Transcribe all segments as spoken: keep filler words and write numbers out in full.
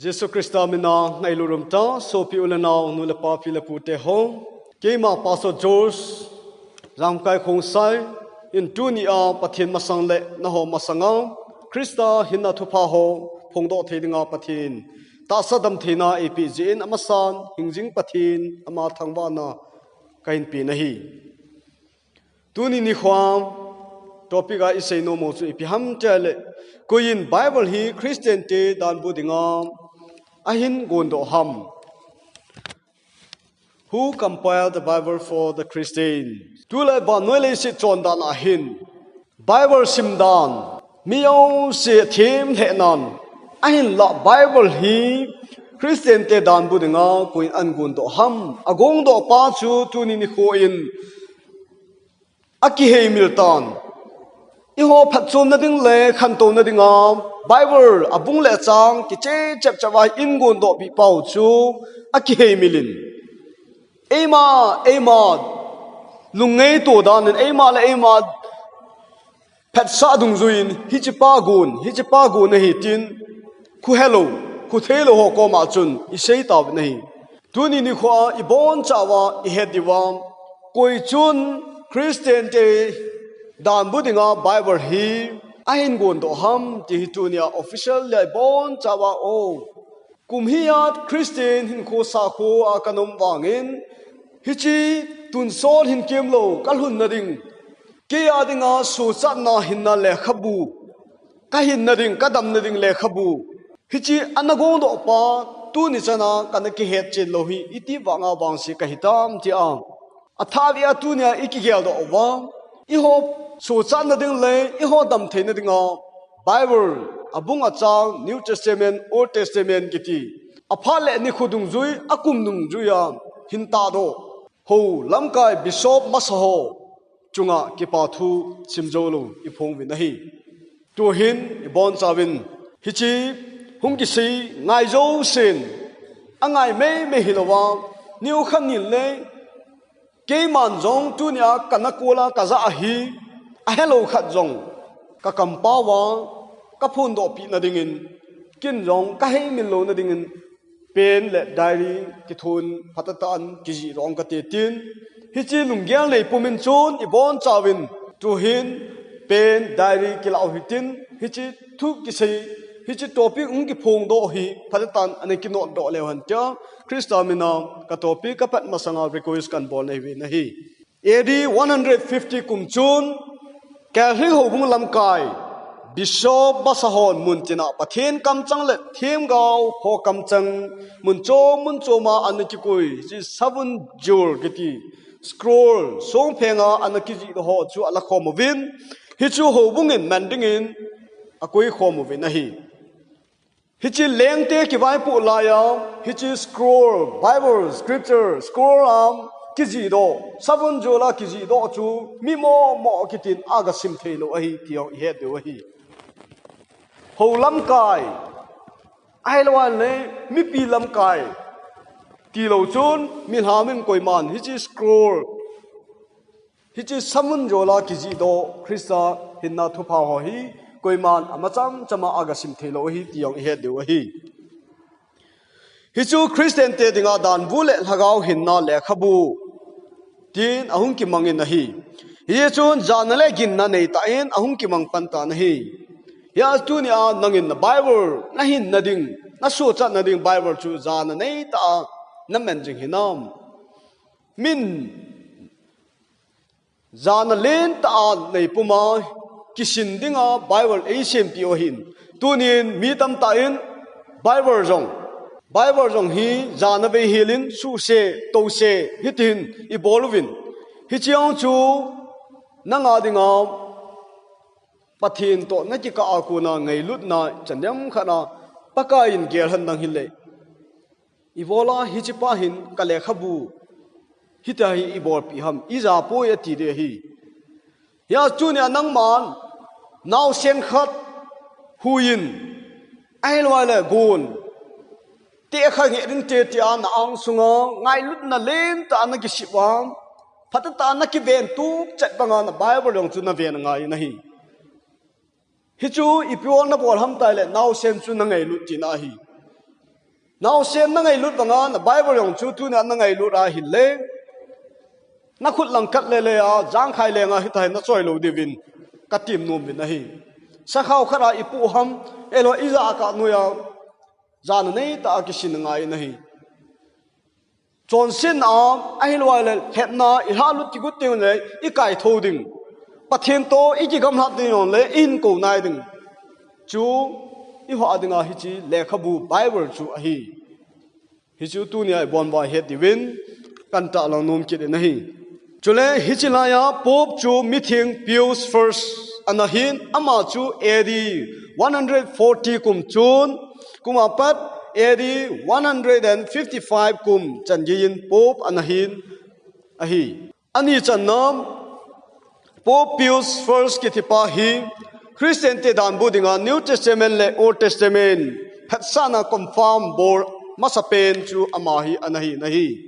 Jesu Christa mina ngailut umtah, sopi u le nao, nu le pa, pi le pu te ho. Keima Pastor George Lamkai Khongsai in tunia Pathen masang le nangho masanga Christa hinna thupha ho phongdoh thei dinga Pathen tahsa damtheina eipeh jeh in amasan hingjing Pathen ama thangvahna kahin pe ahi. Tuni nikho topic a isei nom u chu ipi ham itile, koiyin Bible hi Christian te danbu dinga ahin gondoh ham. Who compiled the Bible for the Christian? Tulai vannoi leiset chondan a hin Bible simdan, mi jouse themlheh nan, ahinlah Bible hi Christian te danbu dinga koiyin ahin gondoh ham? Agongdoh pa chu tuni nikho in akiheimil tan. Eiho phatchomna ding le khantouna dinga Bible abung le achang kicheh chep chep a ihin gondoh peh pau chu akiheimil in, eima, eima lungngaito dan in, eima le eima phetsah dungjui in, hiche pa gon, hiche pa gon ahi tin, kho helou, kho theilou ho koma chun isei tauvin ahi. Tuni nikho a ibonchauva ihet diu va, koi chun Christian te danbu dinga Bible hi ahin gondoh ham ti hi tunia official a ibonchauva, o, kum hi a Christian hinkho sakho a kanom vangin, hiche tunsot hin kemlou kalhunna ding, kei a dinga sochatna hinna lekhabu, kahinna ding, kadamna ding lekhabu, hiche ana gondoh pa tuni chana kana kihetchen lou hi iti vanga vangse kahi tam tia, athah vei a tunia ikigeldoh uva, eiho sochatna ding le eiho damtheina dinga Bible abung achang, New Testament, Old Testament kiti, aphat le nikho dungjui, akum dungjui a hin tahdoh ho lamkai bishop masa ho chunga kipa thu simjoulou iphonguvin ahi. Tuhin ibonchauvin hiche hung kisei ngai jousen, angai meimei hilouva, nikhat nin le keiman jong tunia kana kol a kajah ahi, ahelou khat jong kakampauva kaphondohpeh na dingin, ken jong kaheimil louna dingin pen le diary kithon phatah tah in kijih doh kate tin, hiche lunggel nei pumin chun ibonchauvin tuhin pen diary kilah u hitin, hiche thu kisei, hiche topic hung kiphongdoh hi phatah tah in ana kinotdoh leu hen tia Christa mina ka topic kapat masanga request kahin bol nahiuvin ahi. A D one hundred fifty kum chun Kelhring houbung lamkai Bishop masa hon muntina Pathen kamchang le themgao ho kamchang mun chom mun choma ana kikoi, hiche Savun Jul kiti scroll songphenga ana kijihdoh ho chu alakhom uvin, hichu houbung in man dingin akoikhom uvin ahi. Hiche lengte kivaipoh laiya, hiche scroll, Bible, scripture, scroll a kijihdoh, Savun Jul a kijihdoh chu mi momo kitin agasim theilou ahi ti jong ihet diu ahi. Hou lamkai, ahilouleh mipi lamkai tilou chun, milham in koiman hiche scroll, hiche Savun Jul a kijihdoh Christa hinna thupha ho hi koiman amacham chama agasim theilou ahi ti jong ihet diu ahi. Hichu Christian te dinga danbu le lhagao hinna lekhabu tin ahung kimangin ahi. Hichun jana le ginna neitah in ahung kimang pantan ahi. Hia tunia nangin na Bible nahinna ding, nasochatna ding Bible chu jana neitah a naman jing hinam? Min jana lentah a neipuma kisin dinga Bible eisempeh u ahin, tunin mi tamtah in Bible jong, Bible jong hi jana veihel in suse, touse hitin ibol uvin, hiche jong chu nanga dinga Pathen toh nakikah a kona ngailutna chan dem khat a Pakai in gel hen lang hile, ibola hiche pa hin kalekhabu hitia hi ibolpeh ham, ijapoi ati ding ahi. Hia tunia nangman naosen khat huiyin, ahilouleh gon, tekha ngeh ding te tia na angsunga ngailutna lentah a nakisih uva, phatah tah a nakiven tup chet banga na Bible jong chu naven angai in ahi. Hichu ipi bol nabol ham itile naosen chu nangailut tina ahi. Naosen nangailut banga na Bible jong chu tunia nangailut ahile, nakhut lang kat lele a jangkhai lenga hitahi nachoi lou diuvin katim nom uvin ahi. Sakhao khat a ipoh ham, ahilou ijat kah noiya jana neitah a kisin ngai in ahi. Chonsetna, ahilou le hetna, ilhahlut kigot teng le ikaithou ding, Pathen toh ikigamlhat ding jongle ihinkou nai ding chu iho dinga hiche lekhabu Bible chu ahi. Hichu tunia ibon'uva het diuvin kantahlang nom kit in ahi. Chule hiche laiya Pope chu mitheng Pius first ana hin, ama chu A D one hundred forty kum chun, kum apat A D one hundred fifty-five kum changeiyin Pope ana hin ahi. Ani channa, Pope Pius first kitipa hi Christian te danbu dinga New Testament le Old Testament phatsahna confirm bol masapen chu ama hi ana hin ahi.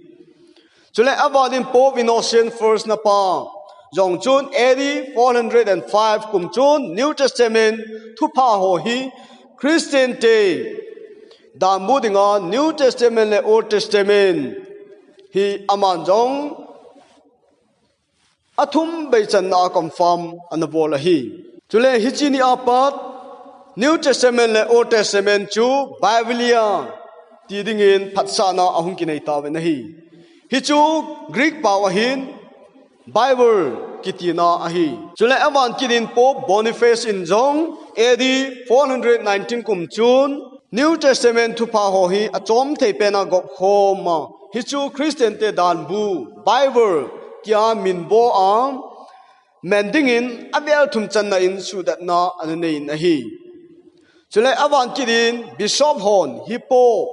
Chule abanin Pope Innocent first napa jong chun A D four hundred and five kum chun New Testament thupha ho hi Christian te danbu dinga New Testament le Old Testament hi aman jong athum beichanna a confirm ana bol ahi. Chule hiche ni apat New Testament le Old Testament chu Biblia ti dingin phatsahna ahung kinei tauvin ahi. Hichu Greek pao ahin Bible kitina ahi. Chule aban kitin Pope Boniface in jong A D four hundred nineteen kum chun New Testament thupha ho hi achom thei pena gop khoma, hichu Christian te danbu Bible tia minbo a, man dingin avel thum channa in suhdatna ana nei in ahi. Chule aban kitin Bishop hon Hippo,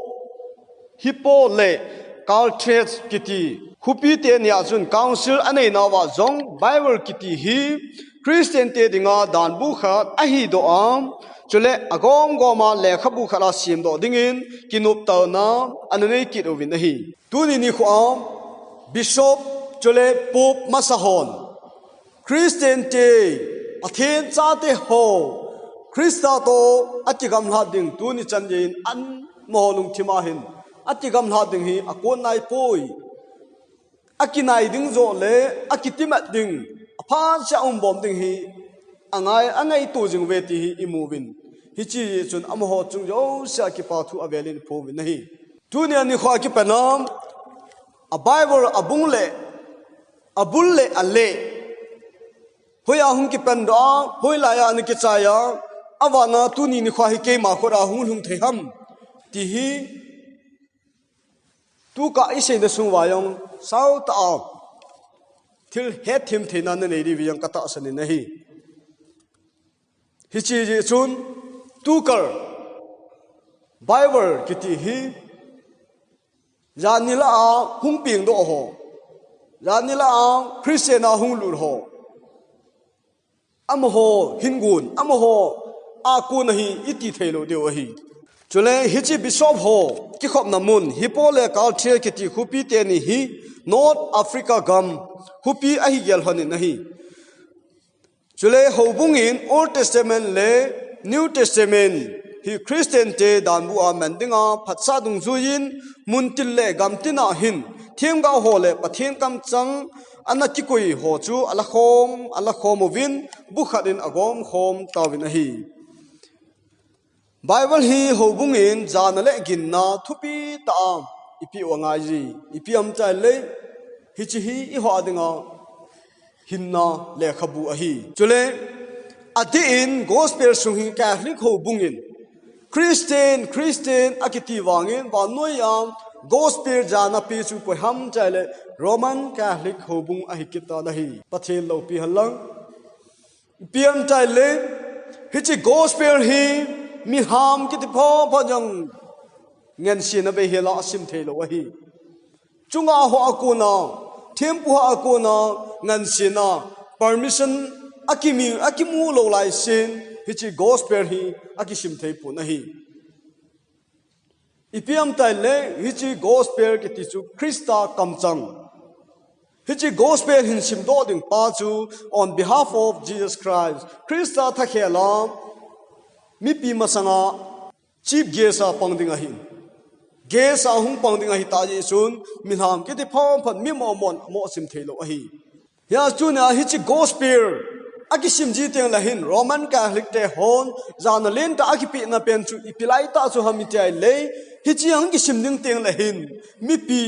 Hippo le Carthage kiti khopi teni a chun council anei nauva jong Bible kiti hi Christian te dinga danbu khat ahi doh a, chule agom goma lekhabu khat a semdoh dingin kinoptona ana nei kit uvin ahi. Tuni nikhoa Bishop chule Pope masa hon Christian te, Pathen chate ho, Christa toh akigamlhat ding tuni chan in amaho lungthim a hin akigamlhat ding hi akon naipoi. Akinai ding joh le akitimat ding, aphat seh a um bom ding hi angai, angaito jing uve ti hi imu uvin. Hiche chun amaho chung jouse a kipa thu avelin iphong uvin ahi. Tunia nikhoa kipat a, a Bible abung le, abul le ale, hoiya hung kipan doh a, hoilaiya ana kichai a, avana tuni nikhoa hi keima khut a hung lhung thei ham ti hi tukah iseina sung uva jong sautah a thil hetthem theina nanei diu vin jong katahsan in ahi. Hiche jeh chun tukal Bible kiti hi janhi lah a hung pengdoh ho, janhi lah a Christian a hung lut ho, amaho hin gon, amaho a kon ahi iti thei lou diu ahi. Chule hiche Bishop ho kikhopna mun Hippo le Carthage kiti khopi teni hi North Africa gam khopi ahi gel lhon in ahi. Chule houbung in Old Testament le New Testament hi Christian te danbu a man dinga phatsah dungjuiyin muntin le gamtin a hin themgao ho le Pathen kamchang ana kikoi ho chu alakhom, alakhom uvin bu khat in agomkhom tauvin ahi. Bible hi houbung in jana le ginna thupi tah a ipeh u angai ji. Ipi ham itile, hiche hi eiho dinga hinna lekhabu ahi. Chule, adeh in gospel sung hi Catholic houbung in Christian, Christian akiti vangin, vannoiya gospel jana pe chu koi ham itile, Roman Catholic houbung ahi kit tan ahi. Pathen loupi hen lang. Ipi ham itile, hiche gospel hi mi ham kiti pho pho jong ngansena vei hela asim thei lou ahi. Chunga ho a kona, thempu ho a kona ngansena, permission akimi, akimu lou laisin, hiche gospel hi akisim thei pon ahi. Ipi ham itile, hiche gospel kiti chu Christa kamchang. Hiche gospel hin simdoh ding pa chu on behalf of Jesus Christ, Christa thakhel a mipi masanga chief guest a pang ding ahin. Gas a hung pang ding ahi ta jeh chun, mi lham kiti pham phat mi mo mo mo sim thei lo ahi. Hia chu nia hiche gospel a kisim ji teng le hin Roman Catholic te hon jana len ta a kipina pen chu ipi lai ta chu ham iti ai le, hiche ang kisim ding teng le hin mipi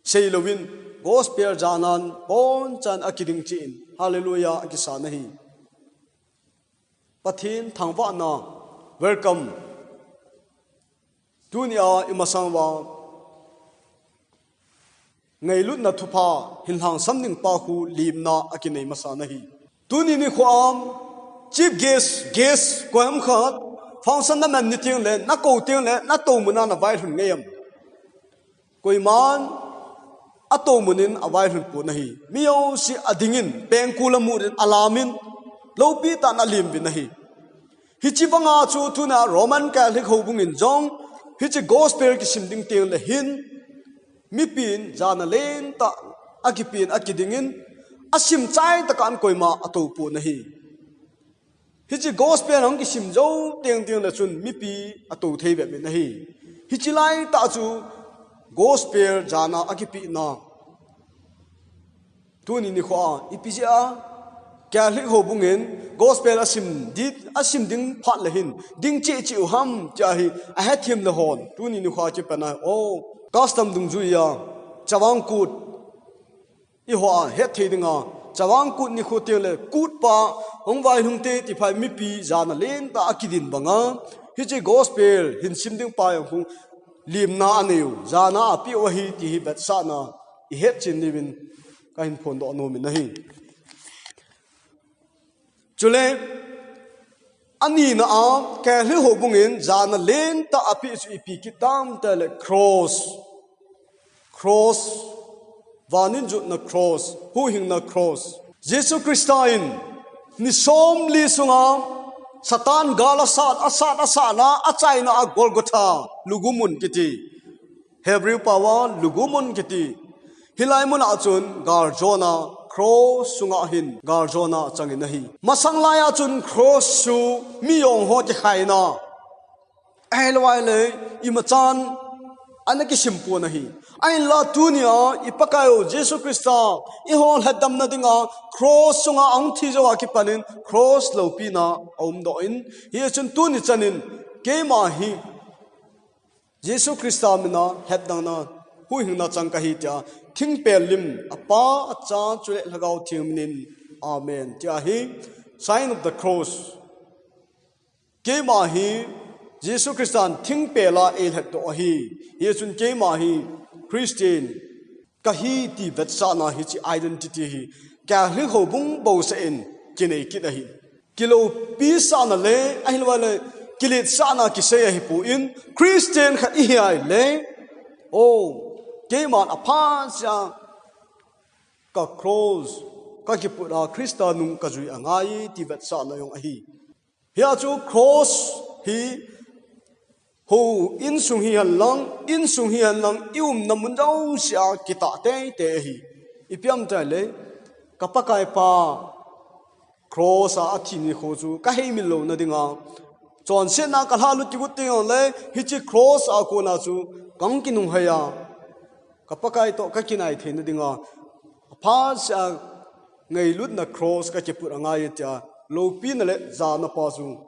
sei lovin gospel janan pon chan a kiding chin. Hallelujah, a kisa na hi. Pathen thangvahna, welcome. Tunia i masang uva ngailutna thupha hin lhangsam ding pa khu limna a kinei masa na hi. Tuni nikho a chief guest, guest koi ham khat function na man ni teng le, na kou teng le, na tou mun a na vailhun ngei am? Koiman a tou mun in a vailhun pon ahi. Mi jouse a dingin, pengkul a mun in a lamin, loupi tah in a lim uvin ahi. Hiche banga chu tuna Roman Catholic houbung in jong hiche gospel kisim ding teng le hin, mipin jana len tah a kipin a kidingin, a sim chai tah a koima a tou pon ahi. Hiche gospel hung kisim jou teng teng le chun mipi a tou thei bep in ahi. Hiche lai tah chu gospel jana a kipina. Tuni nikho a, ipi jeh a Catholic houbung in gospel a sim dit, a sim ding phat le hin, ding cheh cheh u ham tia hi a hethem le hon. Tuni nikho a kipat na, oh, custom dungjui a, Chavang Kut, eiho a het thei dinga, Chavang Kut nikho teng le, Kut pa hung vailhung te ti phat mipi jana len tah a kidin banga, hiche gospel hin sim ding pa jong khu limna a neiu, jana a peh u ahi ti hi vetsahna i het chin diuvin ka hin phondoh nom in ahi. Chule, anina a, Catholic houbung in jana len tah a peh chu ipi kit tam tia le cross. Cross, van in jutna cross, huhhingna cross. Jesu Christa in ni somli sunga Satan gal a sat, a sat, a satna, a chaina a Golgotha, lugu mun kiti. Hebrew pao a lugu mun kiti. Hilai mun a chun galjona, cross sunga hin galjona chang in ahi. Masang lai a chun cross chu mi jong ho kikhaina, ahilouleh imachan ana kisim pon ahi. Ahinla tunia i Pakaiu Jesu Christa eiho lhatdamna dinga cross sunga ahung thi jou a kipat in cross loupina a umdoh in, hichun tuni chan in keima hi Jesu Christa mina lhatdamna, huhhingna chang kahi tia thingpel lim a Pa, a Cha chule Lhagao Theng minin, Amen tia hi sign of the cross. Keima hi Jesu Christan thingpel a eilhatdoh ahi. Hichun keima hi Christian kahi ti vetsahna hiche identity hi Catholic houbung bouseh in kinei kit ahi. Kiloupi sahna le, ahilouleh kiletsahna kisei ahipon, Christian khat ihi a ahile, oh, keiman aphat seh a ka cross ka kiput a Christa nung kajui angai ti vetsahna jong ahi. Hia chu cross hi hou insung hihen lang, insung hihen lang, i umna mun jouse a kitah teitei ahi. Ipi ham itile, ka Pakaipa cross a athi nikho chu ka heimil louna dinga, chonsetna ka lhalut kigot teng le, hiche cross a kona chu kahung kinunghei a, ka Pakai toh ka kinai theina dinga, aphat seh a ngailutna cross ka kiput angai tia loupina le jana pa chu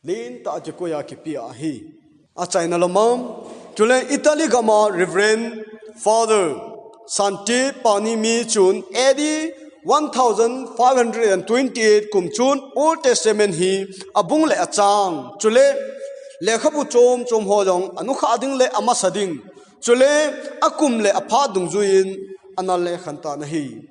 lentah a kikoi a kipe ahi. Achaina lama, chule Italy gam a Reverend Father Santi Panimi chun A D one thousand five hundred and twenty-eight kum chun Old Testament hi abung le achang, chule lekhabu chom chom ho jong anukhah ding le amasa ding, chule akum le aphat dungjuiyin ana lekhan tan ahi.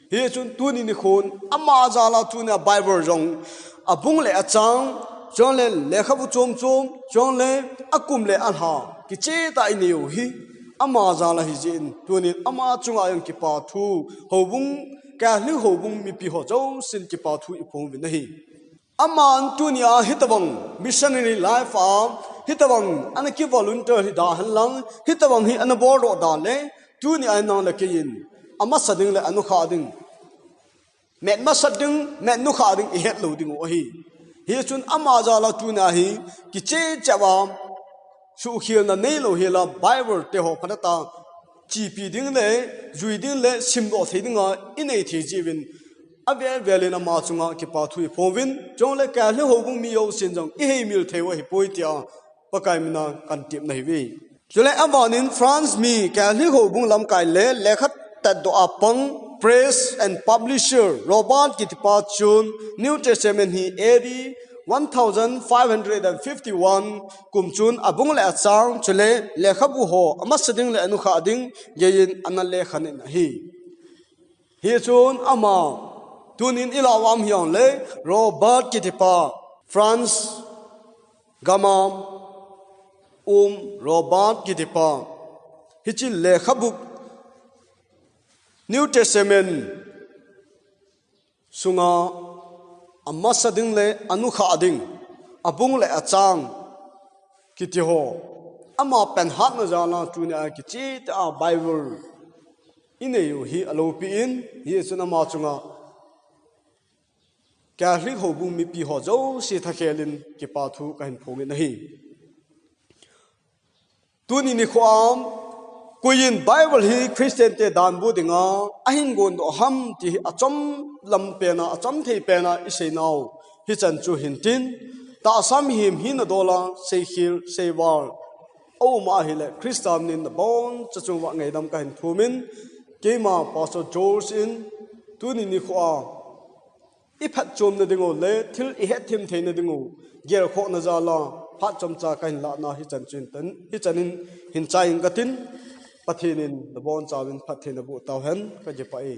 Hichun tuni nikhon ama jal a tunia Bible jong abung le achang, chule lekhabu chom chom, chule akum le alha kicheh tah a inei u hi ama jal ahi jeh in, tunin ama chunga jong kipathu, houbung, Catholic houbung mipi ho jousen kipathu iphong uvin ahi. Aman tunia hitobang missionary life a, hitobang ana kivolunteer hi da henlang, hitobang hi ana boldoh da le, tunia nang le keiyin amasa ding le anukhah ding, met masat ding, met nukhah ding ihet lou diu ahi. Hichun ama jal a tunia hi kicheh cheh a suhkhelna neilou hela Bible te ho phatah a chepi ding le, jui ding le, simdoh thei dinga inei thei jiuvin, avel velin ama chunga kipathu iphongin, chule Catholic houbung mi jousen jong iheimil thei u ahipoi tia Pakai mina kahin tepna ahiuve. Chule abanin France mi Catholic houbung lamkai le lekha tatdoh a pang press and publisher Robert kitipa chun New Testament hi A D one thousand five hundred and fifty-one kum chun abung le achang chule lekhabu ho amasa ding le anukhah ding geiyin ana lekhan in ahi. Hichun ama tunin ilah uva um hijongle Robert kitipa France gama um Robert kitipa hiche lekhabu New Testament sunga amasa ding le anukhah ding, abung le achang kiti ho ama panhatna jal a tunia kicheh tah a Bible inei u hi alopi in, hichun ama chunga Catholic houbung mipi ho jouse thakhel in kipathu kahin phongin ahi. Tuni nikho a, koiyin Bible hi Christian te danbu dinga ahin gondoh ham ti hi achom lam pena, achom thei pena iseinau hichan chu hintin, tahsa mihem hina dola seikhel seival aum ahile Christa minin nabonchauva ngaidam kahin thumin, keima Pastor George in tuni nikho a iphatchomna dingu le thil ihetthemtheina dingu gelkhohna jal a phat chomcha kahin lahna hichan chu hintin, hichan in hin chai inge katin, Pathen in nabonchauvin phattheina boh tauhen, kakipah e.